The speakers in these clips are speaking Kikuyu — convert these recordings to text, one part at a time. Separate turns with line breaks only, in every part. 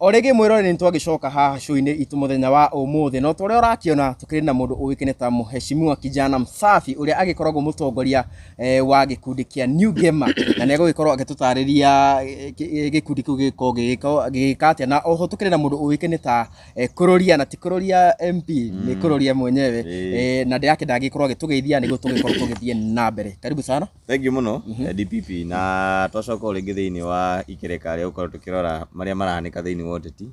O rĩngĩ mwĩroreri nĩ twagĩcoka haha show-inĩ itũ mũthenya wa ũmũthĩ, no ta ũrĩa ũrakĩona tũkĩrĩ na mũndũ ũĩkaine ta Mheshimiwa Kijana Msafi ũrĩa agĩkoragwo mũtongoria wa gĩkundi kĩa New Gamer, na nĩ egũgĩkorwo agĩtũtarĩria gĩkundi kĩu gĩgĩkoragwo gĩgĩka atĩa. Na oho tũkĩrĩ na mũndũ ũĩkaine ta Kũrũria, na ti Kũrũria MP, nĩ Kũrũria mwenyewe, na ndĩrakĩenda agĩkorwo agĩtũgeithia nĩguo tũgĩkorwo tũgĩthiĩ na mbere. Karibu sana.
Thank you mũno DPP, na twacoka o rĩngĩ thĩinĩ wa ikereka rĩa gũkorwo tũkĩrora marĩa marahanĩka thĩinĩ wa ũteti,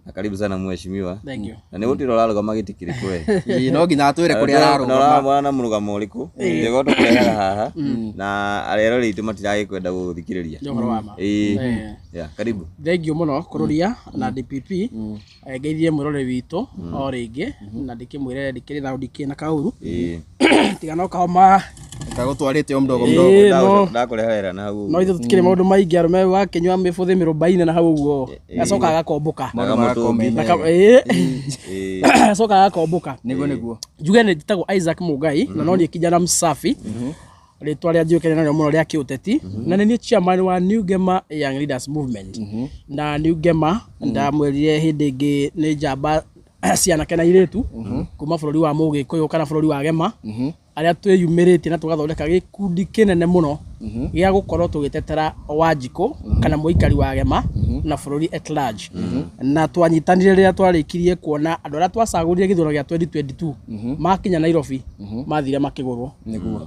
na karibu sana mheshimiwa.
Thank you.
Na nĩ gũtwĩra ũrarũgama gĩtĩ kĩrĩkũ we?
Ĩĩ, no nginya atwĩre kũrĩa
Na
ararũgama.
ũramwona na mũrũgamo ũrĩkũ nĩguo tũkũrehaga haha, na arerori aitũ matiragĩkwenda gũgũthikĩrĩria.
Nĩ ũhoro wa ma.
Ĩĩ. Yeah, karibu.
Thank you mũno Kũrũria na DPP. Ngeithie mwĩroreri witũ o rĩngĩ na ndĩkĩmwĩre ndĩkĩrĩ thayũ, ndikĩrĩ na kaũru, tiga no kahoma.
Kagũtwarĩte o mdogo mdogo.
Ĩĩ, no
Ndakũrehera na hau.
No ithuĩ tũtikĩrĩ maũndũ maingĩ, arũme wakĩnyua mĩbũthĩ mĩrũmba-inĩ na hau ũguo gacoka agakombũka.
Na kamũtũngi.
Na gacoka agakombũka.
Nĩguo.
Njuge nĩ njĩtagwo Isaac Mũngai na no niĩ kijana msafi, rĩtwa rĩa njũĩkaine narĩo mũno rĩa kĩũteti, na nĩ niĩ chairman wa New Gema Young Leaders Movement. Na New Gema ndamwĩrire hĩndĩ ĩngĩ nĩ njamba cia anake na airĩtu kuma bũrũri wa Mũgĩkũyũ kana bũrũri wa Gema, arĩa twĩyumĩrĩtie na tũgathondeka gĩkundi kĩnene mũno gĩa gũkorwo tũgĩtetera Wanjikũ kana mũikari wa Gema na bũrũri at large. Na twanyitanire rĩrĩa twarĩkirie kuona andũ arĩa twacagũrire gĩthurano gĩa 2022 makinya Nairobi mathire makĩgũrwo,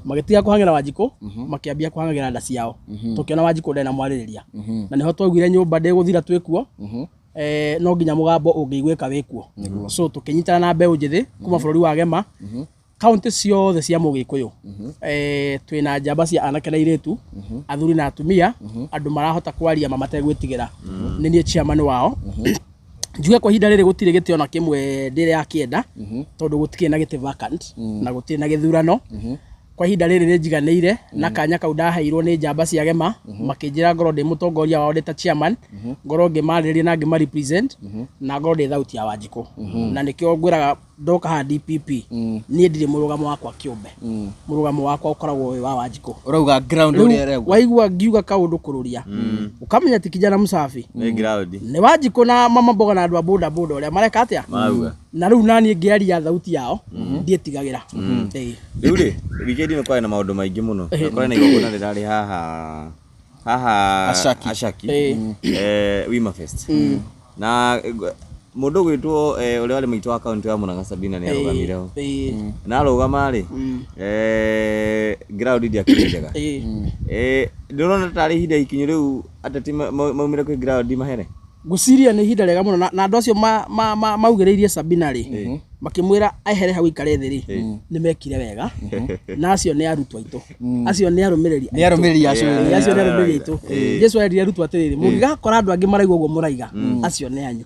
magĩtiga kũhang'ĩra Wanjikũ, makĩambia kũhang'ĩra nda ciao. Tũkĩona Wanjikũ ndarĩ na mwarĩrĩria, na nĩho twaugire nyũmba ndĩgũthira twĩkuo, no nginya mũgambo ũngĩiguĩka wĩkuo. So tũkĩnyitana na mbeũ njĩthĩ kuma bũrũri wa Gema, kaunti ciothe cia Mũgĩkũyũ. Twĩna njamba cia anake na airĩtu, athuri na atumia, andũ marahota kwaria ma mategwĩtigĩra. Nĩ niĩ chairman wao. Njuge kwa ihinda rĩrĩ gũtirĩ gĩtĩ ona kĩmwe ndĩrĩ yakĩenda, tondũ gũtikĩrĩ na gĩtĩ vacant na gũtirĩ na gĩthurano. Kwa ihinda rĩrĩ nĩ njiganĩire na kanya kau ndaheirwo nĩ njamba cia Gema, makĩnjĩra ngorwo ndĩ mũtongoria wao, ndĩ ta chairman, ngorwo ngĩmarĩrĩria na ngĩma represent na ngorwo ndĩ thauti ya Wanjikũ. Na nĩkĩo ngwĩraga ndoka haha DPP, niĩ ndirĩ mũrũgamo wakwa kĩũmbe, mũrũgamo wakwa ũkoragwo wĩ wa Wanjikũ.
Ũrauga ground
Rĩu
ũrĩa ĩrauga.
Waigua ngiuga kaũndũ Kũrũria, ũkamenya ti kijana msafi.
Nĩ ground.
Nĩ Wanjikũ na mama mboga na andũ a boda boda ũrĩa mareka atĩa
Marauga.
Na rĩu naniĩ ngĩaria thauti yao ndiĩtigagĩra. Ĩĩ.
Rĩu rĩ, weekend ĩno kwarĩ na maũndũ maingĩ mũno. Na kwarĩ na igongona rĩrarĩ haha
Ashaki.
Ashaki. Wima Fest. Na mũndũ ũgwĩtwo ũrĩa warĩ mũitũ wa kaunti wa Murang'a Sabina nĩ arũgamire ho. Na arũgama rĩ, ground ndiakĩrĩ njega. Ndĩrona tarĩ ihinda ikinyu rĩu ateti maumĩre kwĩ ground mahere.
Ngwĩciria nĩ ihinda rĩega mũno na andũ acio maugĩrĩirie Sabina rĩ, makĩmwĩra ehere hau aikare thĩ rĩ, nĩ mekire wega, na acio nĩ arutwo aitũ, acio nĩ arũmĩrĩri
Nĩ arũmĩrĩri acio.
Ĩĩ, acio nĩ arũmĩrĩri aitũ. Jesu erire arutwo atĩrĩrĩ, mũngĩgakora andũ angĩ marauga ũguo mũraiga, acio nĩ anyu.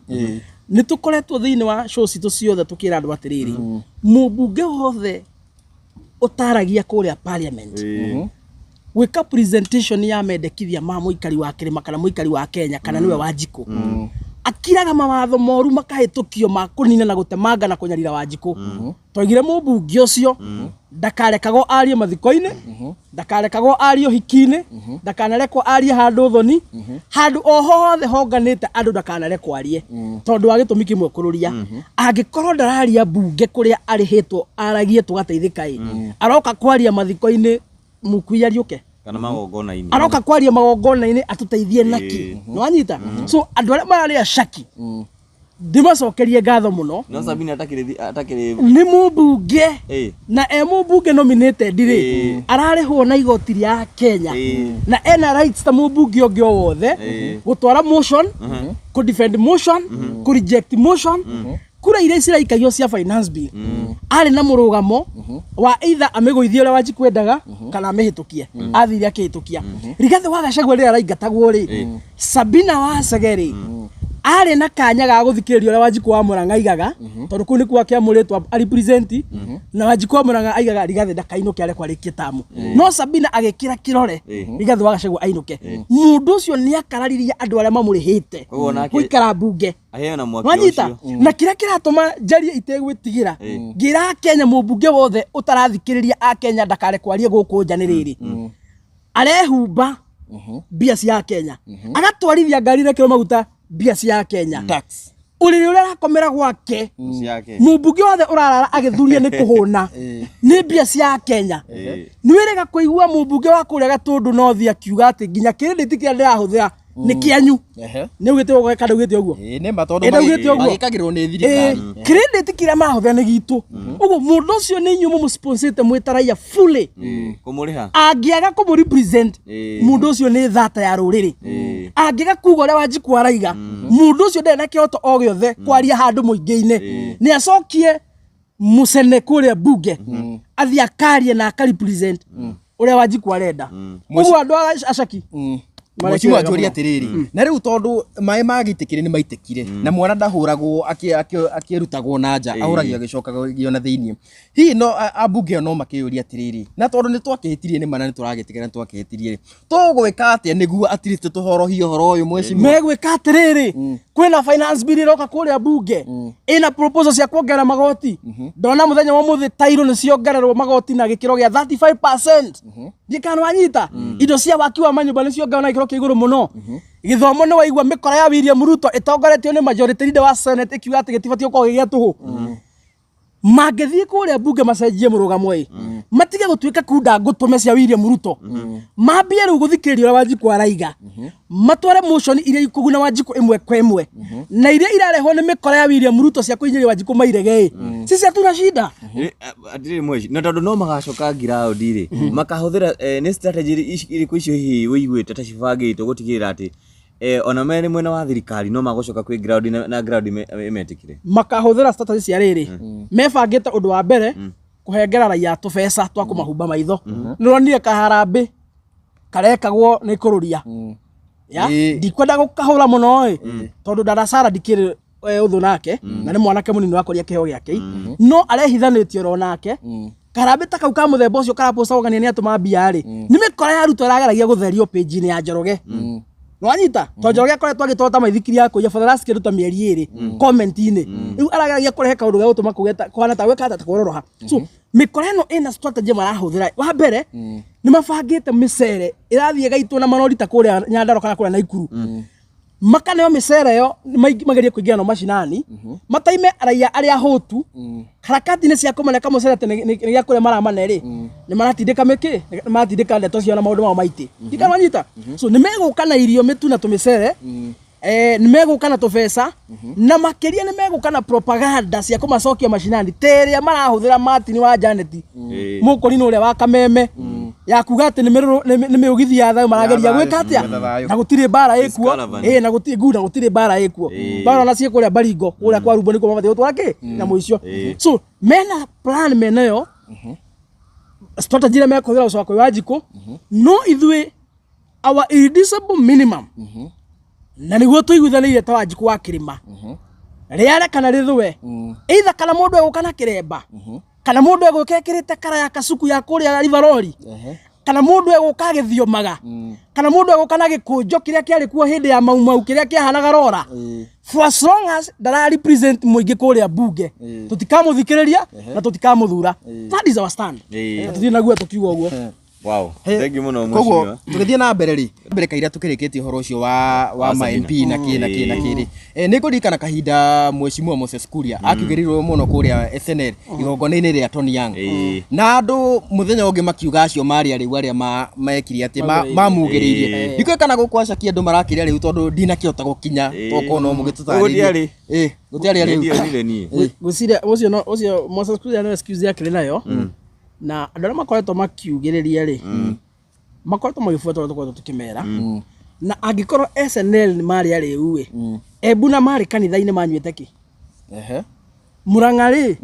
Nĩ tũkoretwo thĩinĩ wa show citũ ciothe tũkĩra andũ atĩrĩrĩ, mũmbunge wothe ũtaragia kũrĩa parliament gwĩka presentation ya mendekithia ma mũikari wa kĩrĩma kana mũikari wa Kenya kana nĩwe Wanjikũ, akiraga mawatho moru makahĩtũkio ma kũnina na gũtemanga na kũnyarira Wanjikũ, twaigire mũmbunge ũcio ndakarekagwo arie mathiko-inĩ, ndakarekagwo arie ũhiki-inĩ, ndakanarekwo arie handũ thoni, handũ o hothe honganĩte andũ ndakanarekwo arie, tondũ wa gĩtũmi kĩmwe kũrũria, angĩkorwo ndararia mbunge kũrĩa arĩhĩtwo aragie tũgateithĩka ĩ, aroka kwaria mathiko-inĩ mũkui ariũke?
Kana magongona-inĩ.
Aroka kwaria magongona-inĩ atũteithie naki? Nĩwanyita? So andũ arĩa mararĩa caki, ndimacokerie ngatho mũno.
No Sabina atakĩrĩ
Nĩ mũmbunge na e mũmbunge nominated rĩ, ararĩhwo na igoti rĩa Kenya na ena rights ta mũmbunge ũngĩ o wothe gũtwara motion, kũ defend motion, kũ reject motion. Kura iria ciraikagio cia finance bill, arĩ na mũrũgamo wa either amĩgũithie ũrĩa Wanjikũ endaga kana amĩhĩtũkie. Athire akĩhĩtũkia. Rigathĩ wa Gachagua rĩrĩa araingatagwo rĩ, Sabina Wacege rĩ, arĩ na kanya ga gũthikĩrĩria ũrĩa Wanjikũ wa Murang'a aigaga, tondũ kũu nĩkuo akĩamũrĩtwo a represent, na Wanjikũ wa Murang'a aigaga Rigathĩ ndakainũke arekwo arĩkie tamu, no Sabina agĩkĩra kĩrore Rigathĩ wa Gachagua ainũke. Mũndũ ũcio nĩ akararirie andũ arĩa mamũrĩhĩte
Koguo nake
gũikara mbunge.
Aheo na mwaki
Wanyita?
ũcio.
Na kĩrĩa kĩratũma njarie itegwĩtigĩra ngĩra Kenya mũmbunge wothe ũtarathikĩrĩria a Kenya ndakarekwo arie gũkũ nja nĩ rĩrĩ, arehumba mbia cia Kenya, agatwarithia ngari rekĩrwo maguta. Mbia cia Kenya.
Tax.
Ũrĩrĩ ũrĩa arakomera gwake,
Ciake.
Mũmbunge wothe ũrarara agĩthuria nĩ kũhũna nĩ mbia cia Kenya. Nĩ wĩrĩga kũigua mũmbunge wa kũrĩa Gatũndũ North akiuga atĩ nginya credit kĩrĩa ndĩrahũthĩra nĩ kĩanyu. Nĩ augĩte ũguo kana ndaugĩte ũguo?
Ĩĩ, nĩ ma tondũ
Ĩ, ndaugĩte ũguo.
magĩkagĩrwo nĩ thirikari.
Credit kĩrĩa marahũthĩra nĩ gitũ. Ũguo mũndũ ũcio nĩ inyuĩ mũmũsponsĩte mwĩ ta raia fully.
Kũmũrĩha.
Angĩaga kũmũ represent, mũndũ ũcio nĩ thata ya rũrĩrĩ. Angĩaga kuga ũrĩa Wanjikũ araiga, mũndũ ũcio ndarĩ na kĩhoto o gĩothe kwaria handũ mũingĩ-inĩ. Nĩ acokie mũcene kũrĩa bunge, athiĩ akarie na aka represent ũrĩa Wanjikũ arenda. Ũguo andũ a acaki mareke
Mheshimiwa
wega
njũria
mũno.
atĩrĩrĩ, na rĩu tondũ maĩ magĩitĩkire nĩ maitĩkire na mwana ndahũragwo akĩrutagwo na nja, ahũragio agĩcokagio na thĩiniĩ, hihi no ambunge ĩyo no makĩyũria atĩrĩrĩ, na tondũ nĩ twakĩhĩtirie nĩ mana, nĩ tũragĩtĩkĩra nĩ twakĩhĩtirie rĩ, tũgwĩka atĩa nĩguo at least tũhorohie ũhoro ũyũ, mheshimiwa?
Megwĩka atĩrĩrĩ, kwĩna finance bill ĩroka kũrĩa bunge ĩna proposal cia kuongerera magoti. Ndona mũthenya wa ũmũthĩ tairo nĩ ciongererwo magoti na gĩkĩro gĩa 35%. Ndiĩ kana wanyita. Indo cia waki wa manyũmba nĩ ciongererwo na gĩkĩro kĩa igũrũ mũno. Gĩthomo nĩ waigua mĩkora ya William Ruto ĩtongoretio nĩ majority leader wa Senate ĩkiuga atĩ gĩtibatiĩ gũkorwo gĩ gĩa tũhũ. Mangĩthiĩ kũrĩa bunge macenjie mũrũgamo ĩ, matige gũtuĩka kunda ngũtũme cia William Ruto, mambie rĩu gũthikĩrĩria ũrĩa Wanjikũ araiga, matware motion iria ikũguna Wanjikũ ĩmwe kwa ĩmwe, na iria irarehwo nĩ mĩkora ya William Ruto cia kũhinyĩrĩria Wanjikũ mairege ĩ, sisi hatuna shida.
Atĩrĩrĩ mweshi, na tondũ no magacoka ngiraũndi rĩ, makahũthĩra nĩ strategy irĩkũ icio hihi wĩiguĩte ta cibangĩtwo gũtigĩrĩra atĩ ona merĩ mwena wa thirikari no magũcoka kwĩ ground na ground ĩmetĩkĩre?
Makahũthĩra strategy cia rĩrĩ mebangĩte. Ũndũ wa mbere, kũhengera raia tũbeca twa kũmahumba maitho. Nĩ ũronire kaharambĩ karekagwo nĩ kũrũria ya ndikwenda gũkahũra mũno ĩ, tondũ darasara ndikĩrĩ ũthũ nake na nĩ mwanake mũnini wakũria kĩheo gĩake, no arehithanĩtie oro nake. Karambĩ ta kau ka mũthemba ũcio karapostagwo ng'ania nĩ atũma mbia rĩ, nĩ mĩkora ya Ruto ĩrageragia gũtherio page-inĩ ya Njoroge. Nwanyita to Njoroge akoretwo agĩtwara maithikiri ya kũiya for the last kĩndũ ta mĩeri 2 comment-inĩ. Rĩu arageragia kũrehe kaũndũ ga gũtũma kũgĩa kũhana ta gwĩka ta kwororoha. So mĩkora ĩno ĩna strategy marahũthĩra. Wa mbere, nĩ mabangĩte mĩcere ĩrathiĩ ĩgaitwo na marori ta kũrĩa Nyandarua kana kũrĩa Naikuru, makaneo mĩcere ĩyo magerie kũingĩra no macinani, mataime raia arĩa ahũtu harakati-inĩ cia kũmane kamũcere atĩ nĩ gĩa kũrĩa maramane rĩ, nĩ maratindĩka mĩkĩ, nĩ maratindĩka ndeto ciao na maũndũ mao maitĩ ndikananyita. So nĩ megũka na irio, mĩtu na tũmĩcere, nĩ megũka na tũbeca, na makĩria nĩ megũka na propaganda cia kũmacokia macinani ta ĩrĩa marahũthĩra Martin wa Janet mũkũrinũ ũrĩa wa Kameme ya kuga atĩ nĩ mĩũgithi ya thayũ marageria
thayũ,
gwĩka atĩa
gwetha thayũ.
Na gũtirĩ mbara ĩkuo.
Caravan.
Ĩ, na gũtirĩ na gũtirĩ mbara ĩkuo. Mbara ona ciĩ kũrĩa Baringo, kũrĩa kwa Rumbo nĩkuo mabatiĩ gũtwara kĩ nyamũ icio. So mena plan menayo, strategy ĩrĩa mekũhũthĩra gũcoka kwĩ Wanjikũ. No ithuĩ our irreducible minimum, na nĩguo tũiguithanĩire ta Wanjikũ wa Kĩrĩma, rĩare kana rĩthũe, either kana mũndũ egũka na kĩremba, kana mũndũ egũka ekĩrĩte kara ya kasuku ya kũrĩa Rivaroli, kana mũndũ egũka agĩthiomaga, kana mũndũ egũka na gĩkũnjo kĩrĩa kĩarĩ kuo hĩndĩ ya Mau Mau kĩrĩa kĩahanaga rora, for as long as ndara represent mũingĩ kũrĩa bunge, tũtikamũthikĩrĩria na tũtikamũthura. That is our stand. Na tũthiĩ naguo tũkiuga ũguo.
Wow, thank you mũno,
Koguo
mheshimiwa.
tũgĩthiĩ na mbere rĩ, mbere kaira tũkĩrĩkĩtie ũhoro ũcio wa
Wa
ma
Sabina.
MP na kĩ na kĩ na kĩ rĩ, nĩ ngũririkana kahinda mheshimiwa Moses Kuria akiugĩrĩirwo mũno kũrĩa SNL igongona-inĩ rĩa Tony Young, na andũ mũthenya ũngĩ makiuga acio marĩ arĩu arĩa mekire atĩ mamugĩrĩirie. Ndikũĩ kana gũkũ acaki andũ marakĩrĩa rĩu, tondũ ndinakĩhota gũkinya tokorwo no mũgĩtũtarĩrie.
Gũtiarĩ.
Ĩ, gũtiarĩ arĩu.
Ndionire niĩ.
Ngwĩciria ũcio no ũcio Moses Kuria no excuse akĩrĩ nayo, na andũ arĩa makoretwo makiugĩrĩria rĩ, makoretwo magĩbuata ũrĩa tũkoretwo tũkĩmera. Na angĩkorwo SNL nĩ marĩ arĩu ĩ, Embu na marĩ kanitha-inĩ manyuĩte kĩ? Murang'a rĩ,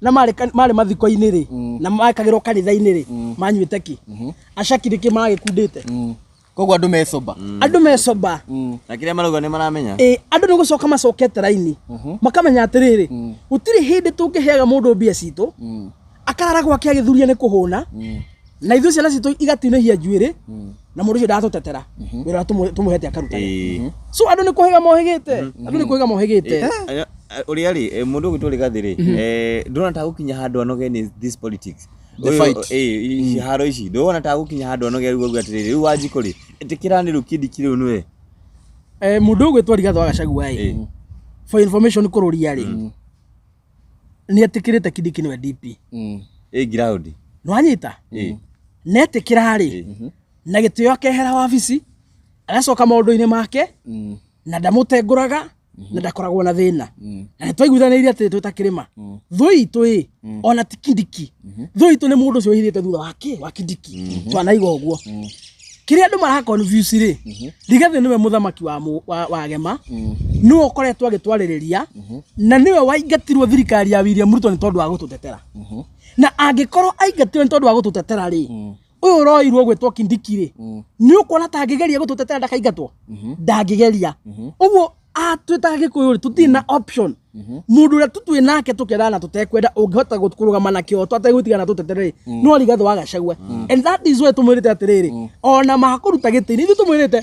na marĩ mathiko-inĩ rĩ, na mekagĩrwo kanitha-inĩ rĩ, manyuĩte kĩ? Acaki nĩkĩ magĩkundĩte?
Koguo andũ mecoba.
Andũ mecoba.
Na kĩrĩa marauga nĩ maramenya.
Ĩ, andũ nĩ gũcoka macokete raini, makamenya atĩrĩrĩ, gũtirĩ hĩndĩ tũngĩheaga mũndũ mbia citũ akarara gwake agĩthuria nĩ kũhũna, na ithuĩ ciana citũ igatinĩhia njuĩrĩ, na mũndũ ũcio ndatũtetera wĩra ũrĩa tũmũhete akarutage. So andũ nĩ kũhĩga mohĩgĩte, andũ nĩ kũhĩga mohĩgĩte.
Ũrĩa rĩ, mũndũ ũgwĩtwo Rigathĩ rĩ, ndũrona ta gũkinya handũ anoge nĩ this politics?
The
Ũyũ-
fight.
Ici haro ici ndũrona ta gũkinya handũ anoge rĩu auge atĩrĩrĩ, rĩu Wanjikũ rĩ, ĩtĩkĩra nĩ rĩu Kindiki rĩu nĩwe.
Mũndũ ũgwĩtwo Rigathĩ wa Gachagua ĩ, for information kũrũria rĩ, nĩ etĩkĩrĩte Kindiki nĩwe DP.
Ĩ ground.
Nĩwanyita? Netĩkĩra rĩ, na gĩtĩo akehera wabici, agacoka maũndũ-inĩ make, na ndamũtengũraga, na ndakoragwo na thĩna. Na nĩtwaiguithanĩirie atĩ twĩ ta kĩrĩma, thũ itũ ĩ, ona ti Kindiki, thũ itũ nĩ mũndũ ũcio wĩhithĩte thutha wa kĩ wa Kindiki. Twanaiga ũguo. Kĩrĩa andũ mara confuse rĩ, Rigathĩ nĩwe mũthamaki wa Gema, nĩwe ũkoretwo agĩtwarĩrĩria, na nĩwe waingatirwo thirikari ya William Ruto nĩ tondũ wa gũtũtetera. Na angĩkorwo aingatirwo nĩ tondũ wa gũtũtetera rĩ, ũyũ ũroirwo gwĩtwo Kindiki rĩ, nĩ ũkuona ta angĩgeria gũtũtetera ndakaingatwo? Ndangĩgeria. Ũguo twĩ ta Gĩkũyũ rĩ, tũtirĩ na option. Mũndũ ũrĩa tu twĩ nake tũkenda na tũtekwenda, ũngĩhota kũrũgama na kĩhoto ategwĩtigana na tũtetere rĩ, no Rigathĩ wa Gachagua. And that is why tũmwĩrĩte atĩrĩrĩ, ona makũruta gĩtĩ-inĩ, ithuĩ tũmwĩrĩte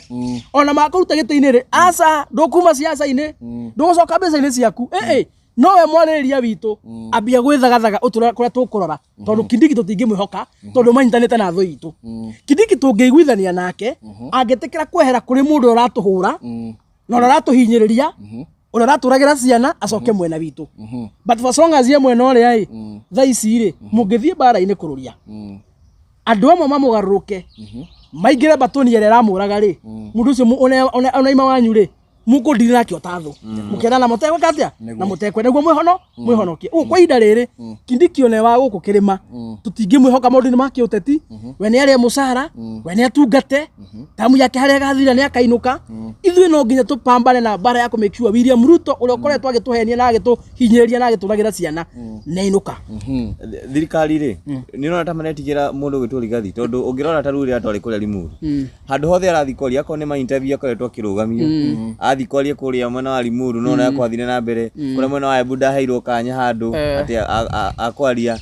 ona makũruta gĩtĩ-inĩ rĩ, aca ndũkuma siasa-inĩ, ndũgũcoka mbeca-inĩ ciaku, ĩ nowe mwarĩrĩria witũ, ambia gwĩthagathaga ũtũre kũrĩa tũkũrora, tondũ Kindiki tũtingĩmwĩhoka, tondũ manyitanĩte na thũ itũ. Kindiki tũngĩiguithania nake, angĩtĩkĩra kwehera kũrĩ mũndũ ũrĩa ũratũhũra na ũrĩa ũratũhinyĩrĩria, ũrĩa ũratũragĩra ciana, acoke mwena witũ. But for as long as ye mwena ũrĩa ĩ, thaa ici rĩ, mũngĩthiĩ mbara-inĩ kũrũria andũ amwe mamũgarũrũke maingĩre mbatũni ĩrĩa ĩramũraga rĩ, mũndũ ũcio onaima wanyu rĩ, mũkũndiri nake o ta thũ, mũkenda na mũtegwĩka atĩa na mũtekwenda, nĩguo mwĩhono mwĩhonokie. Ũguo kwa ihinda rĩrĩ, Kindiki one wa gũkũ kĩrĩma, tũtingĩmwĩhoka maũndũ-inĩ ma kĩũteti. We nĩ arĩe mũcara, we nĩ atungate tamu yake, harĩa agathira nĩ akainũka. Ithuĩ no nginya tũpambane na mbara ya kũ make sure William Ruto ũrĩa ũkoretwo agĩtũhenia na agĩtũhinyĩrĩria na agĩtũragĩra ciana nĩ ainũka.
Thirikari rĩ, nĩ ũrona ta maretigĩra mũndũ ũgwĩtwo Rigathi? Tondũ ũngĩrora ta rĩu rĩrĩa twarĩ kũrĩa Limuru, handũ hothe arathiĩ kwaria, akorwo nĩ ma interview akoretwo akĩrũgamio athiĩ kwaria kũrĩa mwena wa Limuru, no ũrĩa kwathire na mbere kũrĩa mwena wa Embu, ndaheirwo kanya handũ atĩ akwaria.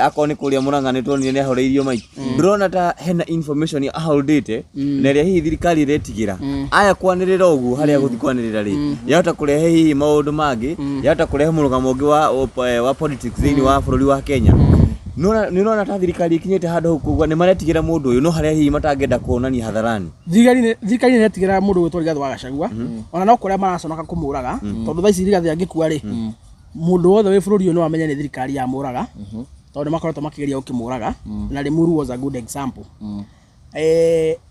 Akorwo nĩ kũrĩa Murang'a, nĩ tuonire nĩ ahoreirio maiki. Ndũrona ta hena information aholdĩte na ĩrĩa hihi thirikari ĩretigĩra aya kwanĩrĩra ũguo harĩa gũthiĩ kwanĩrĩra rĩ, yahota kũrehe hihi maũndũ mangĩ, yahota kũrehe mũrũgamo ũngĩ wa politics thĩinĩ wa bũrũri wa Kenya? Nĩ ũrona ta thirikari ĩkinyĩte handũ hau kuga nĩ maretigĩra mũndũ ũyũ, no harĩa hihi matangĩenda kuonania hadharani?
Thirikari nĩ ĩretigĩra mũndũ ũgwĩtwo Rigathĩ wa Gachagua, ona no kũrĩa maraconoka kũmũraga, tondũ thaa ici Rigathĩ angĩkua rĩ, mũndũ wothe wĩ bũrũri ũyũ nĩ wamenya nĩ thirikari yamũraga, tondũ nĩ makoretwo makĩgeria gũkĩmũraga, na Limuru was a good example.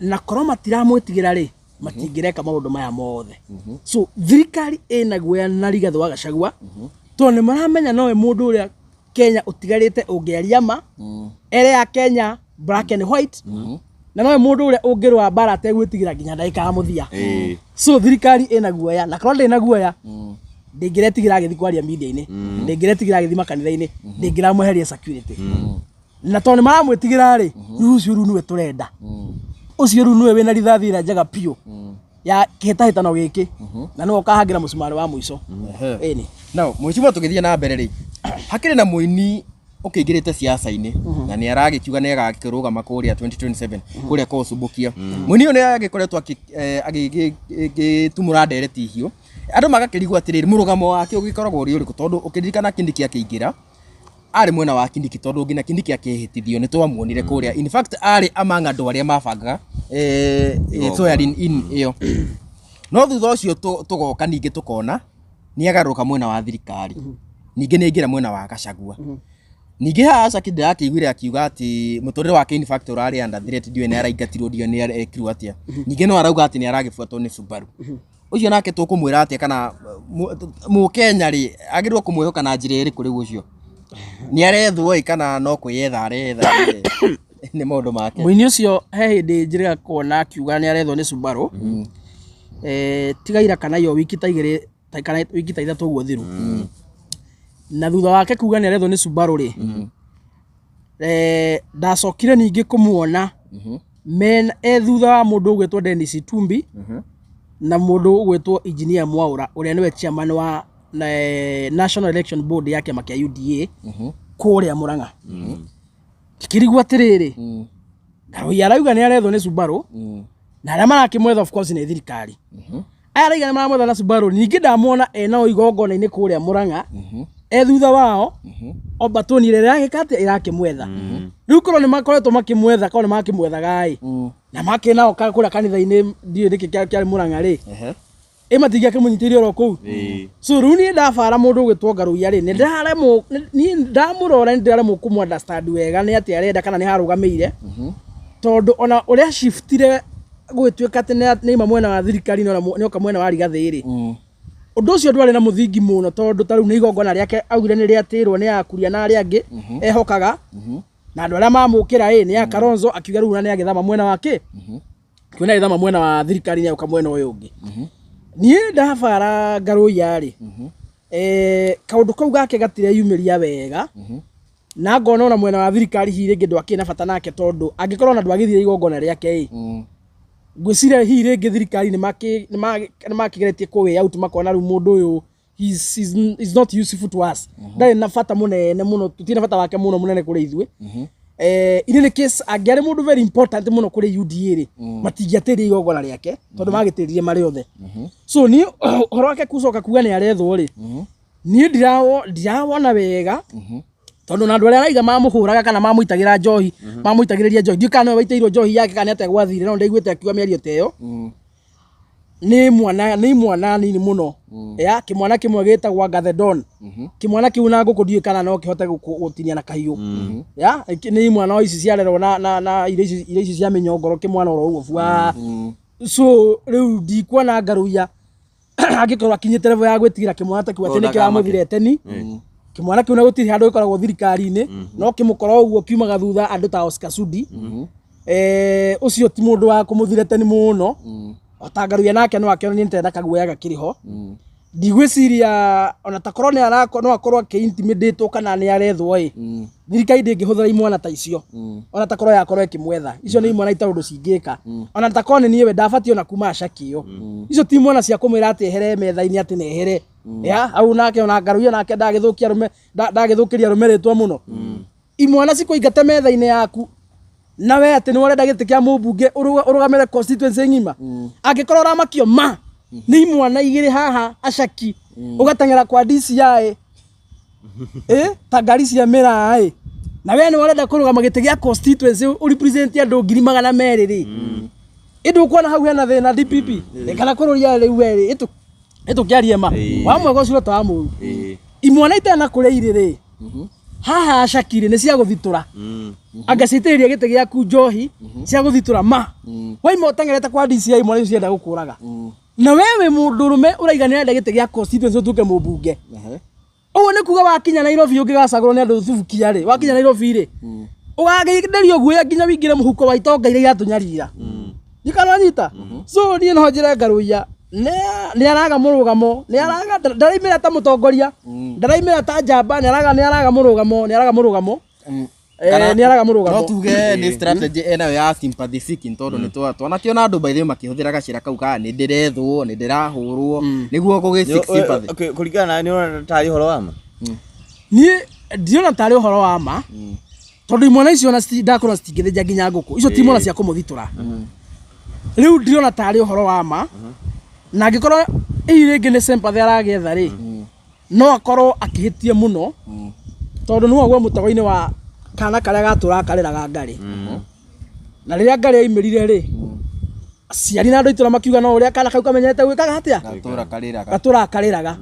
Na korwo matiramwĩtigĩra rĩ, matingĩreka maũndũ maya mothe. So thirikari ĩna guoya na Rigathĩ wa Gachagua, tondũ nĩ maramenya nowe mũndũ ũrĩa Kenya ũtigarĩte ũngĩaria ma ere ya Kenya black and white, na nowe mũndũ ũrĩa ũngĩrũa mbara ategwĩtigĩra nginya ndagĩka ya mũthia. So thirikari ĩna guoya, na korwo ndĩna guoya, ndĩngĩretigĩra agĩthiĩ kwaria media-inĩ, ndĩngĩretigĩra agĩthiĩ makanitha-inĩ, ndĩngĩramweheria security. Na tondũ nĩ maramwĩtigĩra rĩ, rĩu ũcio rĩu nĩwe tũrenda, ũcio rĩu nĩwe wĩna rithathi ĩrĩa njega biũ ya kĩhĩtahĩtano gĩkĩ, na nĩwe ũkahangĩra mũcumarĩ wa mũico. Ĩni.
Now, mheshimiwa, tũgĩthiĩ na mbere rĩ, hakĩrĩ na mũini ũkĩingĩrĩte siasa-inĩ na nĩ aragĩkiuga nĩ agakĩrũgama kũrĩa 2027 kũrĩa Kũcumbukia. Mũini ũyũ nĩ agĩkoretwo agĩtumũra ndereti hiũ, andũ magakĩrigwo atĩrĩrĩ, mũrũgamo wake ũgĩkoragwo ũrĩ ũrĩkũ? Tondũ ũkĩririkana Kindiki akĩingĩra, arĩ mwena wa Kindiki, tondũ nginya Kindiki akĩhĩtithio nĩ twamuonire kũrĩa. In fact, arĩ among andũ arĩa mabangaga swearing in ĩyo, no thutha ũcio tũgoka ningĩ tũkona nĩ agarũrũka mwena wa thirikari, ningĩ nĩ aingĩra mwena wa Gachagua. Ningĩ haha Shaki ndĩrakĩiguire akiuga atĩ mũtũrĩre wake in fact ũrarĩ under threat, ndiũĩ nĩ araingatirwo, ndiũĩ nĩ arekirwo atĩa. Ningĩ no arauga atĩ nĩ aragĩbuatwo nĩ Subaru. Ũcio nake tũkũmwĩra atĩa? Kana mũkenya rĩ, agĩrĩirwo kũmwĩhoka na njĩra ĩrĩkũ rĩu? Ũcio nĩ arethwo ĩ, kana no kwĩyetha aretha ĩ? Nĩ maũndũ make.
Mũini ũcio he hĩndĩ njĩrĩga kuona akiuga nĩ arethwo nĩ Subaru, tiga ira kana iyo wiki ta 2 kana wiki ta 3 ũguo thiru. Na thutha wake kuga nĩ arethwo nĩ Subaru rĩ, ndacokire ningĩ kũmuona men e thutha wa mũndũ ũgwĩtwo Dennis Itumbi na mũndũ ũgwĩtwo Engineer Mwaura, ũrĩa nĩwe chairman wa National Election Board ya kĩama kĩa UDA kũrĩa Murang'a. Ngĩkĩrigwo atĩrĩrĩ, Ngarũi arauga nĩ arethwo nĩ Subaru, na arĩa marakĩmwetha of course nĩ thirikari. Aya arauga nĩ maramwetha na Subaru, ningĩ ndamwona enao igongona-inĩ kũrĩa Murang'a e thutha wao, o batoni ĩrĩa ĩragĩka atĩa ĩrakĩmwetha. Rĩu korwo nĩ makoretwo makĩmwetha, korwo nĩ makĩmwethaga ĩ, na makĩ nao kũrĩa kanitha-inĩ, ndiũĩ nĩkĩ kĩarĩ Murang'a rĩ. Ĩ matingĩakĩmũnyitĩire oro kũu. So rĩu niĩ ndabara mũndũ ũgwĩtwo Ngaruiya rĩ, nĩ ndaremwo, niĩ ndamũrora nĩ ndĩraremwo kũmũ understand wega nĩ atĩa arenda kana nĩ harũgamĩire. Tondũ ona ũrĩa shiftire gũgĩtuĩka atĩ nĩ aima mwena wa thirikari nĩ oka mwena wa Rigathĩ rĩ, ũndũ ũcio ndwarĩ na mũthingi mũno tondũ ta rĩu nĩ igongona rĩake augire nĩ rĩatĩrwo nĩ Akuria na arĩa angĩ ehokaga, na andũ arĩa mamũkĩra ĩ nĩ a Kalonzo, akiuga rĩu na nĩ agĩthama mwena wa kĩ, akiuga nĩ agĩthama mwena wa thirikari nĩ agũka mwena ũyũ ũngĩ. Niĩ ndabara Ngaruiya rĩ, kaũndũ kau gake gatireyumĩria wega, na ngona ona mwena wa thirikari hihi rĩngĩ ndwakĩrĩ na bata nake tondũ angĩkorwo ona ndwagĩthire igongona rĩake ĩ, ngwĩciria hihi rĩngĩ thirikari nĩ makĩgeretie kũ way out makona rĩu mũndũ ũyũ he's not useful to us, ndarĩ na bata mũnene mũno, tũtirĩ na bata wake mũno mũnene kũrĩ ithuĩ. In any case, angĩarĩ mũndũ very important mũno kũrĩ UDA rĩ, matingĩatĩria igongona rĩake tondũ magĩtĩririe marĩ othe. So niĩ ũhoro wake gũcoka kuga nĩ arethwo rĩ, niĩ ndirawona wega tondũ na andũ arĩa araiga mamũhũraga kana mamũitagĩra njohi, mamũitagĩrĩria njohi, ndiũĩ kana nĩwe waitĩirwo njohi yake kana nĩ atĩa gwathire, no ndaiguĩte akiuga mĩario ta ĩyo. Nĩ imwana nini mũno, ya kĩmwana kĩmwe gĩtagwo Gathedon, kĩmwana kĩu na ngũkũ ndiũĩ kana no kĩhote gũtinia na kahiũ, ya nĩ imwana o ici ciarerwo na irio ici cia mĩnyongoro, kĩmwana oro ũguo bua. So rĩu ndikuona Ngaruiya angĩkorwo akinyĩte level ya gwĩtigĩra kĩmwana ta kĩu atĩ nĩ kĩramũthire kĩmwana kĩu na gũtirĩ handũ gĩkoragwo thirikari-inĩ, no kĩmũkora ũguo kiumaga thutha andũ ta Oscar Sudi. Ũcio ti mũndũ wa kũmũthireteni mũno ota Ngaruiya, nake no akĩonanie nĩ na kaguoya gakĩrĩ ho. Ndigwĩciria ona ta korwo nĩ no akorwo akĩ-intimidate kana nĩ arethwo ĩ, thirikari ndĩngĩhũthĩra imwana ta icio ona ta korwo yakorwo ĩkĩmwetha. Icio nĩ imwana itarĩ ũndũ cingĩka. Ona ta korwo nĩ niĩ we ndabatiĩ ona kuma acaki ĩyo. Icio ti imwana cia kũmwĩra atĩ ehere metha-inĩ, atĩ nehere ya hau nake. Ona Ngaruiya nake ndagĩthũkia arũme, ndagĩthũkĩria arũme rĩtwa mũno. Imwana cikũingate metha-inĩ yaku na we atĩ nĩ ũrenda gĩtĩ kĩa mũmbunge ũrũgamĩre constituency ng'ima, angĩkorwo ũramakio ma nĩ imwana igĩrĩ haha acaki ũgateng'era kwa DCI ĩ ta ngari cia mĩraa ĩ, na we nĩ ũrenda kũrũgama gĩtĩ gĩa constituency ũrepresent andũ 200,000 rĩ, ĩndĩ ũkuona hau hena thĩna DPP kana kũrũria rĩu we rĩ ĩtũkĩarie ma wa mwega ũcio ta wa mũru. Imwana itarĩ na kũrĩa irĩ rĩ haha acaki rĩ nĩ cia gũthitũra, anga ciitĩrĩria gĩtĩ gĩaku njohi cia gũthitũra ma waima ũteng'erete kwa DCI, imwana icio cienda gũkũraga na we wĩ mũndũrũme ũraiga nĩ arenda gĩtĩ gĩa constituency ũtuĩke mũmbunge. Ũguo nĩ kuga wakinya Nairobi ũngĩgacagũrwo nĩ andũ thubukia rĩ, wakinya Nairobi rĩ ũgagĩenderio guoya nginya wĩingĩre mũhuko wa itonga iria iratũnyarira ndikananyita. So niĩ no njĩre Ngaruiya nĩ araga mũrũgamo, nĩ araga, ndaraimĩra ta mũtongoria, ndaraimĩra ta njamba, nĩ araga mũrũgamo, nĩ araga mũrũgamo. Nĩ araga mũrũgamo.
No tuge nĩ strategy enayo ya sympathy seeking tondũ nĩ twanakiona andũ by the way makĩhũthĩra gacĩra kau ka nĩ ndĩrethwo, nĩ ndĩrahũrwo nĩguo gũgĩ seek sympathy.
Okay, kũringana na nĩ ũrona tarĩ ũhoro wa ma?
Niĩ ndiona tarĩ ũhoro wa ma tondũ imwana icio ona ndakorwo citingĩthĩnja nginya ngũkũ, icio ti imwana cia kũmũthitũra. Rĩu ndirona tarĩ ũhoro wa ma, na angĩkorwo hihi rĩngĩ nĩ sympathy aragĩetha rĩ, no akorwo akĩhĩtie mũno tondũ no agwe mũtego-inĩ wa kana karĩa gatũraga karĩraga ngarĩ, na rĩrĩa ngarĩ yaimĩrire rĩ, aciari na andũ a itũra makiuga no ũrĩa kana kau kamenyete gwĩkaga atĩa.
Gatũra karĩraga.
Gatũraga karĩraga,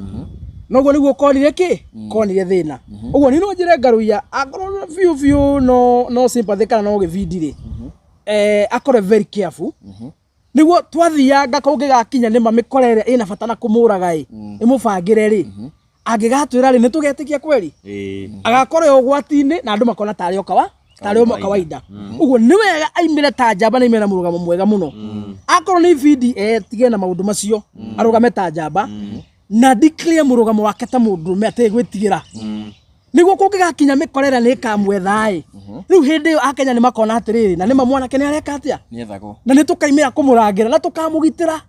noguo nĩguo konire kĩ konire thĩna. Ũguo niĩ no njĩre Ngaruiya akorwo biũ biũ no sympathy kana no gĩbindi rĩ, akorwe very careful nĩguo twathianga kũngĩgakinya nĩma mĩkora ĩrĩa ĩna bata na kũmũraga ĩ ĩmũbangĩre rĩ, angĩgatwĩra rĩ nĩ tũgetĩkia kweri agakorwo e ũgwati-inĩ na andũ makona tarĩ o kawa tarĩ o kawaida. Ũguo nĩ wega aimĩre ta njamba na aimĩre na mũrũgamo mwega mũno. Akorwo nĩ ibindi etige na maũndũ macio, arũgame ta njamba na declare mũrũgamo wake ta mũndũrũme atarĩ gwĩtigĩra, nĩguo kũngĩgakinya mĩkora ĩrĩa nĩ ĩkamwetha ĩ, rĩu hĩndĩ ĩyo akenya nĩ makona atĩrĩrĩ, na nĩma mwanake nĩ areka atĩa.
Nĩethagwo.
Na nĩ tũkaimĩra kũmũrangĩra na tũkamũgitĩra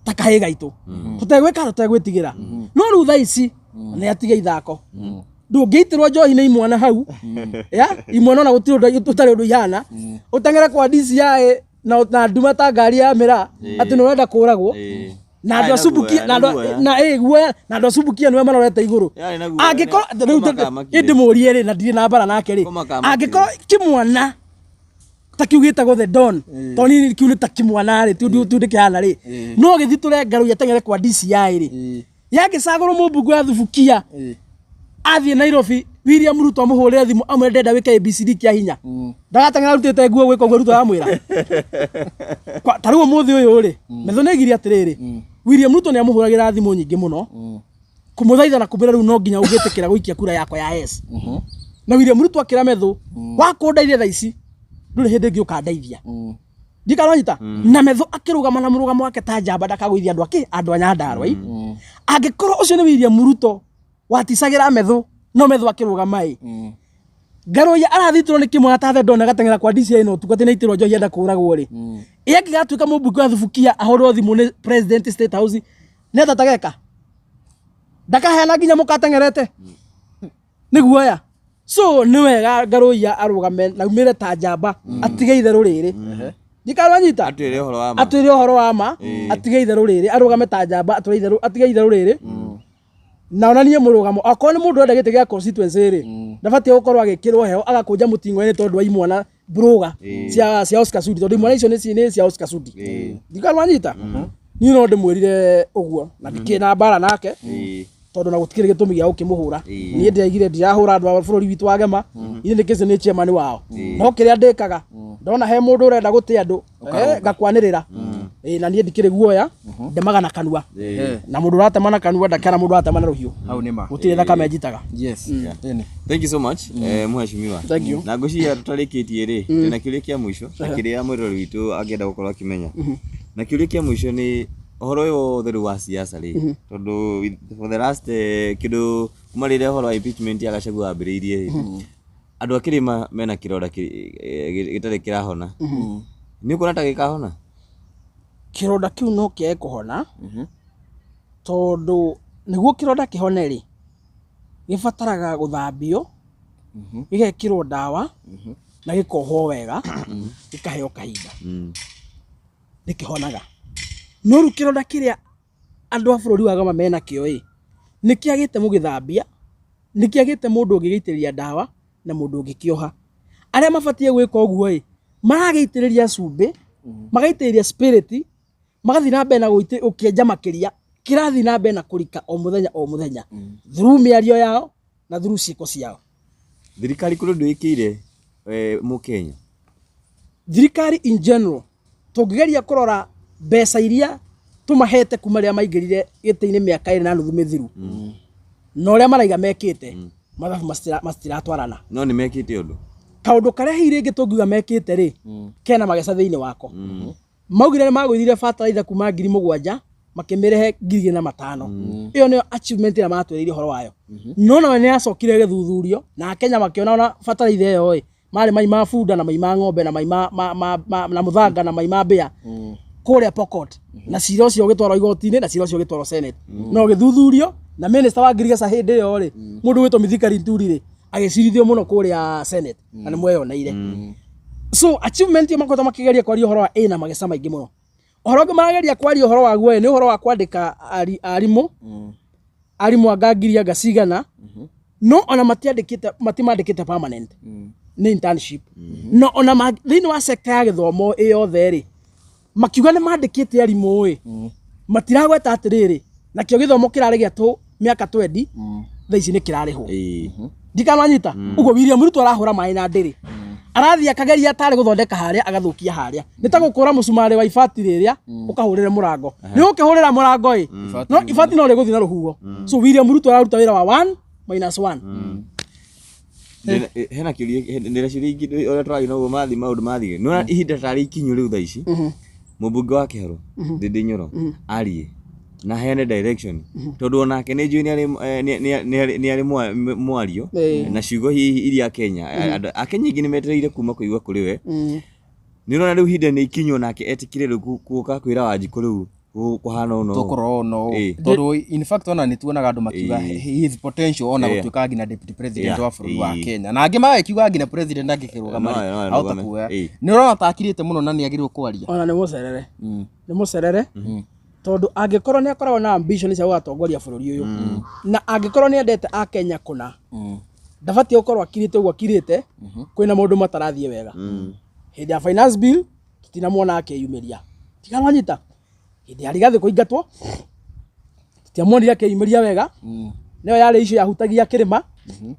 ta kahĩ gaitũ tũtegwĩka tũtegwĩtigĩra. No rĩu thaa ici nĩ atige ithako, ndũngĩitĩrwo njohi nĩ imwana hau ya imwana ona gũtirĩ ũndũ ũtarĩ ũndũ ihana ũteng'ere kwa DCI na nduma ta ngari ya mĩraa atĩ nĩ ũrenda kũragwo na andũ
Yarĩ na
acumbukia
guoya,
na
nĩ
andũ
guoya.
na ĩ guoya na andũ acumbukia nĩwe marorete igũrũ.
Yarĩ na guoya,
Angĩkorwo
nĩ-
rĩu
kũmakamakire.
ĩndĩ mũrie rĩ na ndirĩ na mbara nake rĩ,
Kũmakamakire.
angĩkorwo kĩmwana Ta kiu gĩtagwo the don, to nini kiu nĩ ta kĩmwana rĩ, ti ndĩkĩhana rĩ, no gĩthitũre Ngarũiya teng'ere kwa DCI rĩ, yangĩcagũrwo mũmbunge wa Thubukia athiĩ Nairobi, William Ruto amũhũrĩre thimũ amwĩre ndenda wĩke ABCD kĩa hinya, ndagateng'era arutĩte nguo gwĩka ũguo Ruto aramwĩra. Ta rĩu ũmũthĩ ũyũ rĩ, metho nĩ giria atĩrĩrĩ, William Ruto nĩ amũhũragĩra thimũ nyingĩ mũno kũmũthaitha na kũmwĩra rĩu no nginya ũngĩtĩkĩra gũikia kura yakwa ya yes. Na William Ruto akĩra metho wakũndeithia thaa ici ndũrĩ hĩndĩ ĩngĩ ũkandeithia, ndikaranyita. Na metho akĩrũgama na mũrũgamo wake ta njamba, ndakagũithia andũ akĩ andũ a Nyandarua. Angĩkorwo ũcio nĩ William Ruto waticagĩra metho, no metho akĩrũgama ĩ, Ngarũiya arathitũrwo nĩ kĩmwana ta the don agateng'era kwa DCI na ũtukũ atĩ nĩ aitĩrwo njohi enda kũragwo rĩ, ĩ angĩgatuĩka mũmbunge wa Thubukia ahũrwo thimũ nĩ president State House, nĩ atĩa tageka? Ndakaheana nginya mũkateng'erete nĩ guoya. So nĩ wega Ngarũiya arũgame na aumĩre ta njamba, atige itherũ rĩrĩ, ndikarwanyita.
Atwĩre ũhoro wa ma.
Atwĩre ũhoro wa ma, atige itherũ rĩrĩ, arũgame ta njamba, atwĩre itherũ, atige itherũ rĩrĩ na onanie mũrũgamo. Akorwo nĩ mũndũ ũrenda gĩtĩ gĩa constituency rĩ, ndabatiĩ gũkorwo agĩkĩrwo heho agakũnja mũting'oe nĩ tondũ wa imwana mburũga cia Oscar Sudi, tondũ imwana icio nĩ cia Oscar Sudi. Ndikarwanyita, niĩ no ndĩmwĩrire ũguo na ndikĩrĩ na mbara nake, tondũ na gũtikĩrĩ gĩtũmi gĩa gũkĩmũhũra. Niĩ ndĩraigire ndirahũra andũ a bũrũri witũ wa Gema, niĩ nĩ kĩci nĩ chairman wao, no kĩrĩa ndĩkaga ndona he mũndũ ũrenda gũte andũ, ngakwanĩrĩra. Na niĩ ndikĩrĩ guoya, ndemaga na kanua, na mũndũ ũratema na kanua ndakena mũndũ ũratema na rũhiũ.
Hau nĩ ma.
Gũtirĩ thakame njitaga.
Yes. Ĩni.
Thank you so much, mheshimiwa.
Thank you.
Na ngwĩciria tũtarĩkĩtie rĩ, ndĩna kĩũria kĩa mũico na kĩrĩa mwĩroreri witũ angĩenda gũkorwo akĩmenya. Na kĩũria kĩa mũico nĩ ũhoro ũyũ wothe rĩu wa siasa rĩ, tondũ for the last kĩndũ kuma rĩrĩa ũhoro wa impeachment ya Gachagua wambĩrĩirie rĩ, andũ a kĩrĩma mena kĩronda gĩtarĩ kĩrahona. Nĩ ũkuona ta gĩkahona?
Kĩronda kĩu no kĩage kũhona, tondũ nĩguo kĩronda kĩhone rĩ, gĩbataraga gũthambio, gĩgekĩrwo ndawa na gĩkohwo wega, gĩkaheo kahinda, nĩ kĩhonaga. No rĩu kĩronda kĩrĩa andũ a bũrũri wa Gama menakĩo ĩ, nĩ kĩagĩte mũgĩthambia, nĩ kĩagĩte mũndũ ũngĩgĩitĩrĩria ndawa na mũndũ ũngĩkĩoha. Arĩa mabatiĩ gwĩka ũguo ĩ, maragĩitĩrĩria cumbĩ, magaitĩrĩria spirit, magathiĩ na mbere na gũkĩenja makĩria, kĩrathiĩ na mbere na kũrika o mũthenya o mũthenya through mĩario yao na through ciĩko ciao.
Thirikari kũrĩ ũndũ ĩkĩire mũkenya?
Thirikari in general, tũngĩgeria kũrora mbeca iria tũmahete kuma rĩrĩa maingĩrire gĩtĩ-inĩ mĩaka 2.5 mĩthiru na ũrĩa maraiga mekĩte, mathabu matiratwarana.
No nĩ mekĩte ũndũ?
Kaũndũ karĩa hihi rĩngĩ tũngiuga mekĩte rĩ, kena mageca thĩinĩ wako. Maugire nĩ magũithire bataraitha kuma 7,000 makĩmĩrehe 2,500. Ĩyo nĩyo achievement ĩrĩa matwĩrĩire ũhoro wayo, no nayo nĩ yacokire ĩgĩthuthurio na Akenya makĩona ona bataraitha ĩyo ĩ marĩ mai ma bunda na mai ma ng'ombe na mai ma na mũthanga na mai ma mbĩa kũrĩa Pokot, na cira ũcio ũgĩtwarwo igoti-inĩ na cira ũcio ũgĩtwarwo Senate na ũgĩthuthurio, na minister wa ngirigaca hĩndĩ ĩyo rĩ, mũndũ wĩtwo Mithika Linturi rĩ, agĩcirithio mũno kũrĩa Senate na nĩ mweyoneire. So achievement ĩyo makoretwo makĩgeria kwaria ũhoro wa ĩna mageca maingĩ mũno. Ũhoro ũngĩ marageria kwaria ũhoro waguo ĩ, nĩ ũhoro wa kwandĩka arimũ anga ngiri anga cigana, no ona matiandĩkĩte, matimandĩkĩte permanent, nĩ internship. No ona thĩinĩ wa sector ya gĩthomo ĩ yothe rĩ, makiuga nĩ mandĩkĩte arimũ ĩ, matiragweta atĩrĩrĩ, nakĩo gĩthomo kĩrarĩ gĩa tũ mĩaka 20, thaa ici nĩ kĩrarĩhwo. Ndikananyita ũguo William Ruto arahũra maĩ na ndĩrĩ, arathiĩ akageria tarĩ gũthondeka harĩa agathũkia harĩa, nĩ ta gũkũra mũcumarĩ wa ibati rĩrĩa ũkahũrĩre mũrango, nĩ ũkĩhũrĩra mũrango ĩ, no ibati no rĩgũthiĩ na rũhuho. So William Ruto araruta wĩra wa 1 minus 1.
Hena kĩũria, ndĩna ciũria ingĩ ũrĩa tũrathiĩ noguo mathiĩ maũndũ mathiĩ. Nĩwona ihinda tarĩ ikinyu rĩu thaa ici mũmbunge wa Kĩharũ Ndindi Nyoro arie na heane direction, tondũ onake nĩ njũĩ nĩ arĩ mwario na ciugo hihi iria Kenya andũ a Kenya aingĩ nĩ metereire kuma kũigua kũrĩ we. Nĩ ũrona rĩu ihinda nĩ ikinyu onake etĩkĩre rĩu gũka kwĩra Wanjikũ rĩu kũhana ũũ na ũũ.
Tũkũrora ũũ na ũũ. Tondũ in fact ona nĩ tuonaga andũ makiuga he is potential ona gũtuĩka nginya deputy president wa bũrũri wa Kenya, na angĩ magagĩkiuga nginya president angĩkĩrũgama
No,
rĩ,
no,
ahota
arũgame.
kuoya. Nĩ ũrona ta akirĩte mũno na nĩ agĩrĩirwo kwaria?
Ona nĩ mũcerere, nĩ mũcerere, tondũ angĩkorwo nĩ akoragwo na ambition cia gũgatongoria bũrũri ũyũ na angĩkorwo nĩ endete akenya kũna, ndabatiĩ gũkorwo akirĩte ũguo akirĩte. Kwĩna maũndũ matarathiĩ wega. Hĩndĩ ya finance bill tũtinamuona akĩyumĩria. Tiganwanyita. Hĩndĩ ya Rigathĩ kũingatwo tũtiamuonire akĩyumĩria wega. Nĩyo yarĩ issue yahutagia kĩrĩma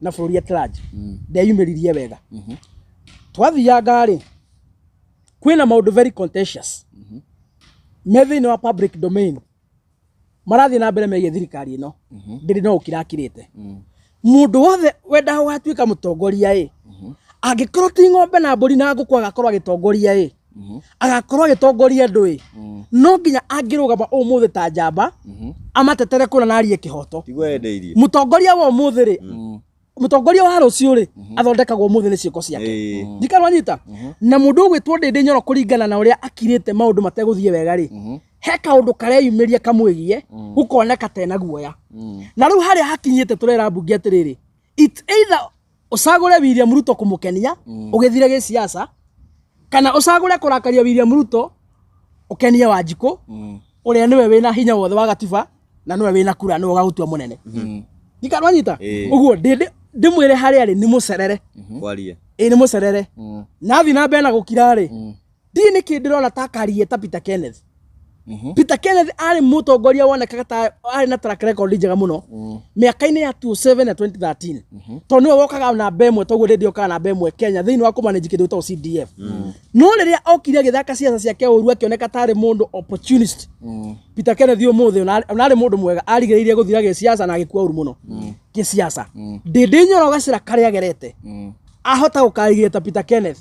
na bũrũri at large. Ndeyumĩririe wega. Twathianga rĩ, kwĩna maũndũ very contentious me thĩinĩ wa public domain marathiĩ na mbere megiĩ thirikari ĩno. Ndĩrĩ no ũkirakirĩte. Mũndũ wothe wendaga gũgatuĩka mũtongoria ĩ, angĩkorwo ti ng'ombe na mbũri na ngũkũ agakorwo agĩtongoria ĩ, agakorwo agĩtongoria andũ ĩ, no nginya angĩrũgama ũmũthĩ ta njamba amatetere kũna na arie kĩhoto.
Tiguo endeirie.
Mũtongoria wa ũmũthĩ rĩ, mũtongoria wa rũciũ rĩ, athondekagwo ũmũthĩ nĩ ciĩko ciake. Ndikanwanyita. Na mũndũ ũgwĩtwo Ndĩndĩ Nyoro kũringana na ũrĩa akirĩte maũndũ mategũthiĩ wega rĩ, he kaũndũ kareyumĩria kamwĩgie gũkoneka tena guoya. Na rĩu harĩa hakinyĩte tũrera mbunge atĩrĩrĩ, it's either ũcagũre William Ruto kũmũkenia ũgĩthire gĩsiasa, kana ũcagũre kũrakaria William Ruto ũkenie Wanjikũ ũrĩa nĩwe wĩna hinya wothe wa gatiba na nĩwe wĩna kura, nĩwe ũgagũtua mũnene. Ndikanwanyita. Ũguo ndĩmwĩre harĩa rĩ, nĩ mũcerere.
Kwaria.
Ĩ nĩ mũcerere. Nathiĩ na mbere na gũkira rĩ, ndiĩ nĩkĩ ndĩrona ta akarie ta Peter Kenneth. Peter Kenneth arĩ mũtongoria wonekaga ta arĩ na track record njega mũno mĩaka-inĩ ya 2007 na 2013, tondũ nĩwe wokaga namba ĩmwe, toguo ndĩndĩ okaga namba ĩmwe Kenya thĩinĩ wa kũmanage kĩndũ gĩtagwo CDF. No rĩrĩa okire agĩthaka ciaca ciake ũru, akĩoneka tarĩ mũndũ opportunist. Peter Kenneth ũmũthĩ ona arĩ mũndũ mwega arigĩrĩirie gũthira gĩciaca na agĩkua ũru mũno gĩciaca. Ndĩndĩ Nyoro gacĩra karĩa agerete ahota gũkarigĩrĩria ta Peter Kenneth,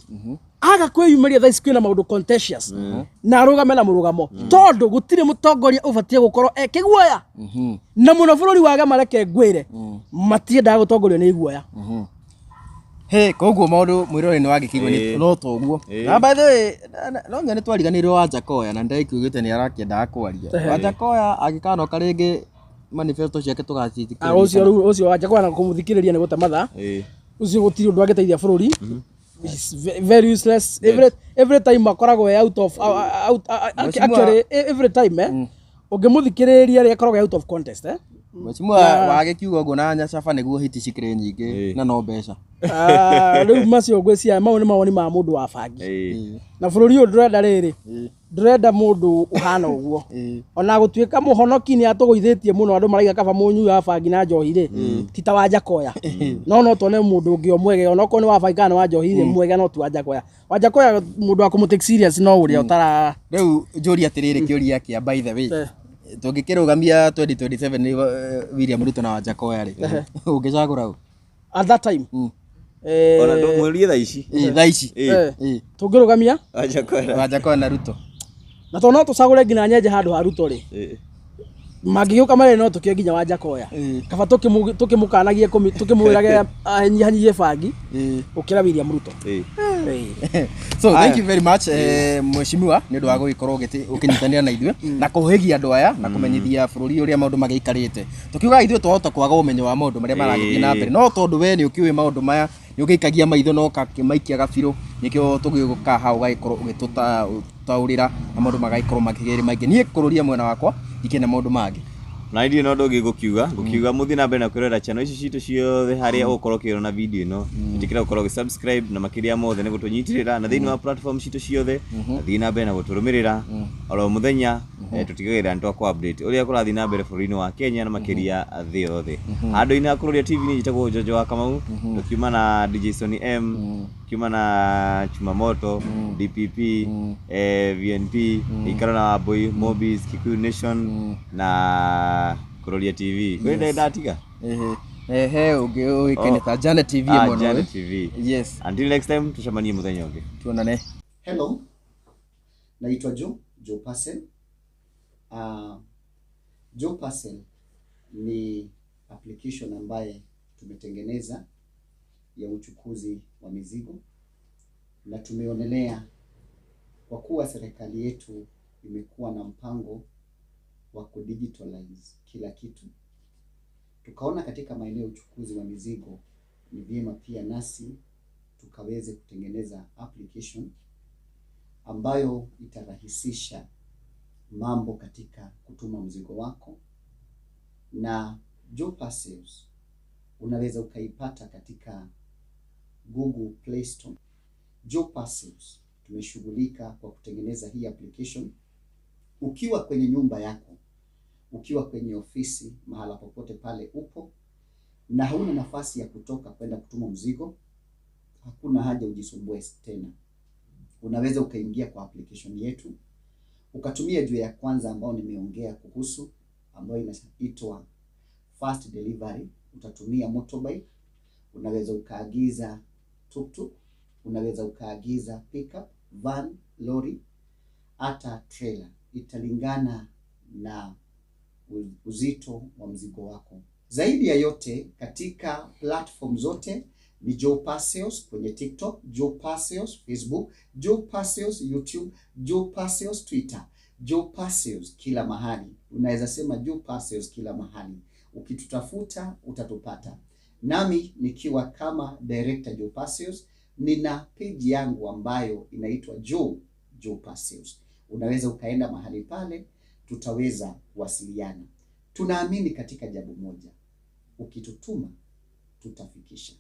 aga kwĩyumĩria thaa ici kwĩna maũndũ contentious na arũgame na mũrũgamo, tondũ gũtirĩ mũtongoria ũbatiĩ gũkorwo e kĩguoya, na mũno bũrũri wa gama, reke ngwĩre, matiendaga gũtongorio nĩ iguoya.
He koguo maũndũ mwĩrore nĩ wagĩkĩigua nĩ no toguo. Na by the way, no nginya nĩ twariganĩirwo Wanjakoya, na ndĩraiguĩte nĩ arakĩendaga kwaria. Wanjakoya angĩkanoka rĩngĩ, manifesto ciake tũgaciĩtĩkĩria.
Ũcio rĩu ũcio Wanjakoya na kũmũthikĩrĩria nĩ gũte mathaa. Ũcio gũtirĩ ũndũ angĩteithia bũrũri. He's very useless. Every time akoragwo e out of out, actually every time ũngĩmũthikĩrĩria rĩ, akoragwo e out of contest.
Mheshimiwa wagĩkiuga ũguo na Nyacaba nĩguo hiti cikĩrĩ nyingĩ na no mbeca.
Ah, rĩu macio ngwĩciria mau nĩ mawoni ma mũndũ wa bangi. Na bũrũri ũyũ ndũrenda rĩrĩ, ndũrenda mũndũ ũhana ũguo. Ona gũtuĩka mũhonoki nĩ atũgũithĩtie mũno, andũ maraiga kaba mũnyui wa bangi na njohi rĩ, ti ta Wanjakoya. No tuone mũndũ ũngĩ o mwege, onokorwo nĩ wa bangi kana nĩ wa njohi rĩ, mwega, no ti Wanjakoya. Wanjakoya mũndũ wa kũmũ take serious no ũrĩa ũtara.
Rĩu njũria atĩrĩrĩ, kĩũria kĩa, by the way, tũngĩkĩrũgamia 2027 nĩ William Ruto na Wanjakoya rĩ, ũngĩcagũra ũ?
At that time,
Ona ndũmwĩrie thaa ici.
Ĩ, thaa ici.
Tũngĩrũgamia
Wanjakoya.
Wanjakoya na Ruto.
Na tondũ no tũcagũre nginya Nyenje handũ ha Ruto rĩ, mangĩgĩũka marĩ no tũkĩoe nginya Wanjakoya. Kaba tũkĩmũkanagie tũkĩmwĩrage anyihanyihie bangi gũkĩra William Ruto.
So thank you very much, mheshimiwa, nĩ ũndũ wa gũgĩkorwo ũkĩnyitanĩra na ithuĩ na kũhĩgia andũ aya na kũmenyithia bũrũri ũrĩa maũndũ magĩikarĩte. Tũkiuga ithuĩ twahota kwaga ũmenyo wa maũndũ marĩa maragĩthiĩ na mbere, no tondũ we nĩ ũkĩũĩ maũndũ maya, nĩ ũgĩikagia maitho na ũgakĩmaikia gabirũ, nĩkĩo tũgĩũka hau ũgagĩkorwo ũgĩtũtaũrĩra na maũndũ magagĩkorwo makĩrĩ maingĩ. Niĩ kũrũria mwena wakwa ndikĩrĩ na maũndũ mangĩ.
Na ithuĩ no ũndũ ũngĩ ngũkiuga mũthiĩ na mbere na kwĩrorera channel ici citũ ciothe harĩa ũgũkorwo ũkĩrora video ĩno. Ĩtĩkĩra gũkorwo ũgĩ subscribe, na makĩria mothe nĩ gũtũnyitĩrĩra na thĩinĩ wa platform citũ ciothe, na thiĩ na mbere na gũtũrũmĩrĩra oro mũthenya. Tũtigagĩrĩra nĩ twakũ update ũrĩa kũrathiĩ na mbere bũrũri-inĩ wa Kenya na makĩria thĩ yothe. Handũ-inĩ ha Kũrũria TV, niĩ njĩtagwo Njonjo wa Kamau, tũkiuma na DJ Sony M, tukiuma na Chumamoto, DPP, VNP, Ikaro na Wambui, Mobis, Kikuyu Nation na Kũrũria TV. Kwĩ ndĩ ndatiga?
Ehe, ehe, ũngĩ ũĩkaine ta Janet TV.
Ah,
mũno.
Janet TV.
Yes.
Until next time, tucemanie mũthenya ũngĩ.
Tuonane.
Hello, naitwa Joe, Joe Parcel. Joe Parcel ni application ambaye tumetengeneza ya uchukuzi wa mizigo, na tumeonelea kwa kuwa serikali yetu imekuwa na mpango wa kudigitalize kila kitu, tukaona katika maeneo ya uchukuzi wa mizigo ni vyema pia nasi tukaweze kutengeneza application ambayo itarahisisha mambo katika kutuma mzigo wako. Na Joe Parcels unaweza ukaipata katika Google Play Store. Joe Parcels. Tumeshughulika kwa kutengeneza hii application. Ukiwa kwenye nyumba yako, ukiwa kwenye ofisi, mahala popote pale upo na hauna nafasi ya kutoka kwenda kutuma mzigo, hakuna haja ujisumbue tena. Unaweza ukaingia kwa application yetu ukatumia njia ya kwanza ambayo nimeongea kuhusu, ambayo inaitwa fast delivery. Utatumia motorbike, unaweza ukaagiza tuktuk, unaweza ukaagiza pickup, van, lori, hata trailer. Italingana na uzito wa mzigo wako. Zaidi ya yote, katika platform zote ni Joe Parcels kwenye TikTok, Joe Parcels Facebook, Joe Parcels YouTube, Joe Parcels Twitter, Joe Parcels kila mahali. Unaweza sema Joe Parcels kila mahali. Ukitutafuta utatupata. Nami nikiwa kama director Joe Parcels, nina page yangu ambayo inaitwa Joe Parcels. Unaweza ukaenda mahali pale, tutaweza kuwasiliana. Tunaamini katika jambo moja, ukitutuma tutafikisha.